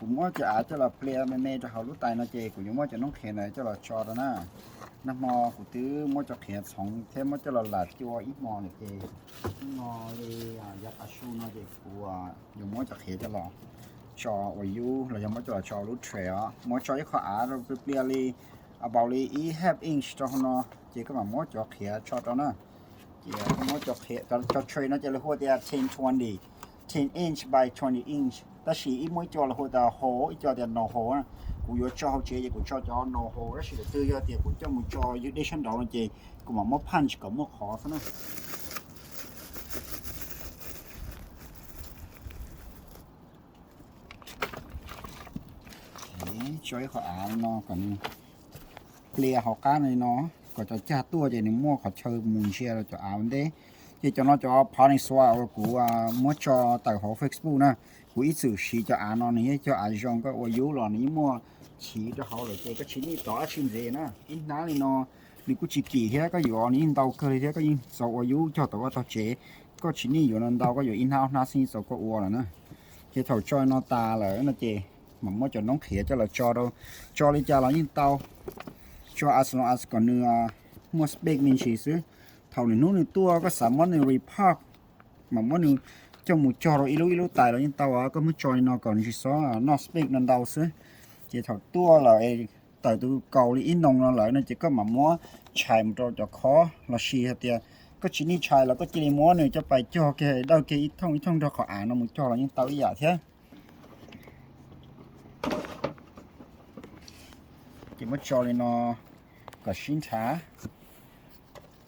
Kuv muab cov av coj los plia me me rau hauv lub tais no ces kuv yuav muab cov noob qhiav ntawd coj los tso rau na. Nag hmo kuv twb muab cov qhiav txhoov thiab muab coj los lam cua ib hmo lawm ces ib hmo li yav tav su no ces kuv yuav muab cov qhiav coj los tso ua yub los yog muab coj los tso lub tray os. Muab tso ib qho av rau plia plia li about li ib half inch rau hauv no, ces koj mam muab cov qhiav tso rau na. Ces muab cov qhiav, cov tray no ces lawv hu tias ten twenty, ten inch by twenty inch, tab sis ib muaj ib co lawv hu tias hole, ib co tias no hole na. Kuv yuav tso hauv tsev ces kuv tso cov no hole, tab sis lwm tus yog tias kuv coj mus tso ywg dej sab nraud no ces kuv mam muab punch kom muaj qhov xwb na. Tso ib qho av no kom nws plia hauv qab no, kom cov cag tuaj ces nws muaj qhov chaw mus ntsia rau cov av ua ntej. Ces cov no cov potting soil uas kuv muab tso tawm hauv Facebook na, kuv ib txwm siv cov av no, nws yog cov av zoo, koj ua yub los nws yeej muaj chiv rau hauv lawm ces koj tsis nij tov dab tsi ntxiv na. Ib hnab li no nws kuj tsis kim thiab, koj yuav nws yeej ntau kawg li thiab, koj yeej txaus ua yub cog tau vaj tog tsev. Koj tsis nij yuav no ntau, koj yuav ib hnab ob hnab xwb yeej txaus koj ua lawm na. Ces thaum tso no tas lawm no ces mam muab cov noob qhiav coj los tso rau, tso li cas los yeej tau, tso as long as kom nws muaj space me ntsis xwb. Thaum nws hnub nws tuaj koj xav muab nws repot, mam muab nws coj mus cog rau ib lub ib lub tais los yeej tau, koj muab tso li no kom nws tsis txhob noj space no ntau xwb. Ces thaum tuaj lawm tawm tus kaus li ib noo no lawm no ces koj mam muab tshais mus rau cov khob los sis hais tias koj tsis nij tshais los koj cia li muab nws coj pais cog kiag dawj kiag ib thooj ib thooj nrog qhov av no mus cog los yeej tau ib yam thiab. Ces muab tso li no kom sib nrhav,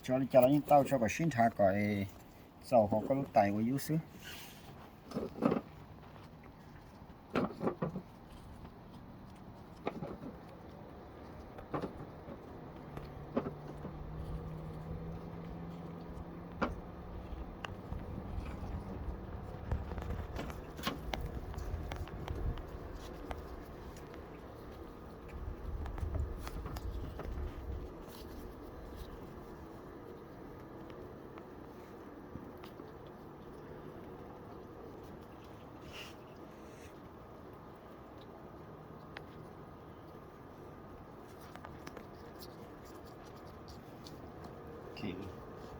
tso li cas los yeej tau, tso kom sib nrhav kom txaus hauv koj lub tais ua yub xwb.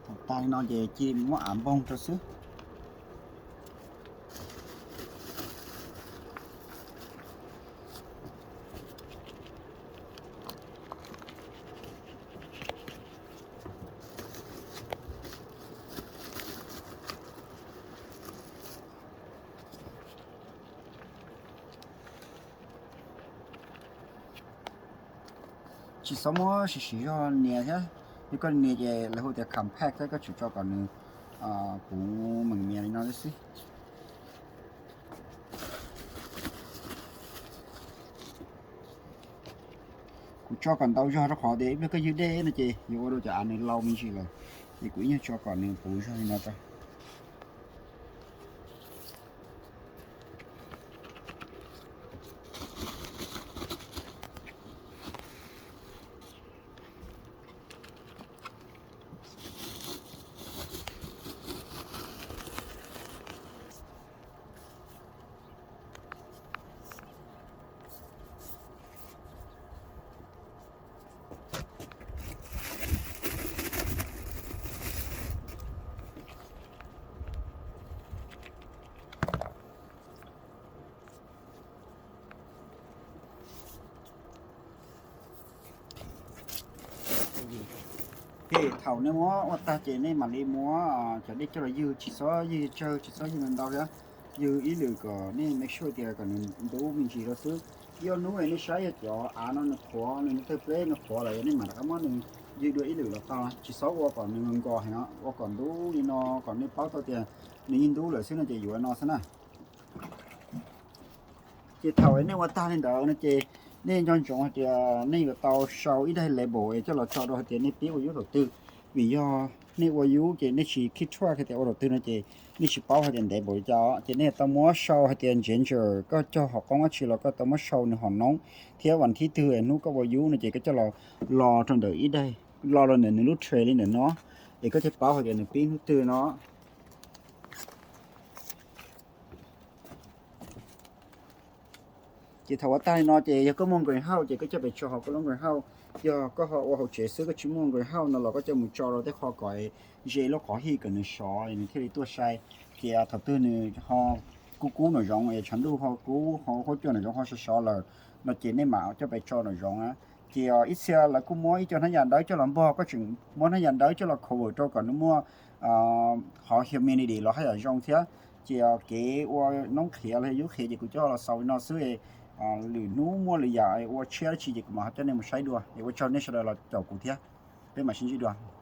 Thaum tag li no ces cia li muab av npoog rau xwb. Tsis txhob muab siv siv zog nias thiab, yog koj nias ces lawv hu tias compact thiab, koj tsum tso kom nws puv meem mias li no xwb. Kuv tso kom ntau zog rau qhov tias ib pliag koj ywg dej no ces yuav ua rau cov av nws lau me ntsis lawm, ces kuv ib nyuag tso kom nws puv zog li no rau. Ces thaum nej muab ua tag ces nej mam li muab cov dej coj los ywg, tsis txhob ywg tsawg, tsis txhob ywg ntau thiab. Ywg ib lwm kom nej make sure tias kom nws ntub me ntsis rau xwb. Ib ob hnub nej saib yog cov av no nws qhuav, nws tawg pleb nws qhuav lawm, nej mam rov qab muab nws ywg dua ib lwm los tau. Tsis txhob ua kom nws nkos heev, ua kom ntub li no kom nej paub tau tias nws yeej ntub lawm xwb no ces yuav no xwb na. Ces thaum nej ua tag li ntawd no ces nej nco ntsoov hais tias nej yuav tau sau ib daim label es coj los tso rau hais tias nej pib ua yub thaum twg. Vim yog nej ua yub ces nej tsis keep track hais tias ua thaum twg no ces nej tsis paub hais tias ntev npaum li cas. Ces nej tau muab sau hais tias January, koj cog hom qoob dab tsi los koj tau muab sau nws hom noob thiab vas thib twg hnub koj ua yub no ces koj coj los lo rau ntawm ib daim, lo rau ntawm nws lub tray li ntawm no, es koj thiaj paub hais tias nws pib hnub twg no. Ces thaum ua tag li no ces yog koj muaj greenhouse ces koj coj pes tso hauv koj lub greenhouse. Yog koj ho ua hauv tsev xwb koj tsis muaj greenhouse no los koj coj mus tso rau tej qho kom ze lub qhov hij kom nws sov nws thiaj li tuaj sai. Ces thaum twg nws ho kub kub nraum zoov es tshav ntuj ho kub ho huab cua nraum zoov ho sov sov lawm no ces nej mam coj pes tso nraum zoov na. Ces ib txhia lawv kuj muab ib co hnab yas dawb coj los npog, koj tseem muab hnab yas dawb coj los cover rau kom nws muaj qhov humidity los haj yam zoo thiab. Ces kev ua noob qhiav los yog yub qhiav ces kuv coj los xaus li no xwb. Lwm hnub muaj lwm yam ua tshiab dab tsi ces kuv mam ho coj nej mus saib dua. Es ua tsaug nej sawv daws los caum kuv thiab, peb mam sib ntsib dua.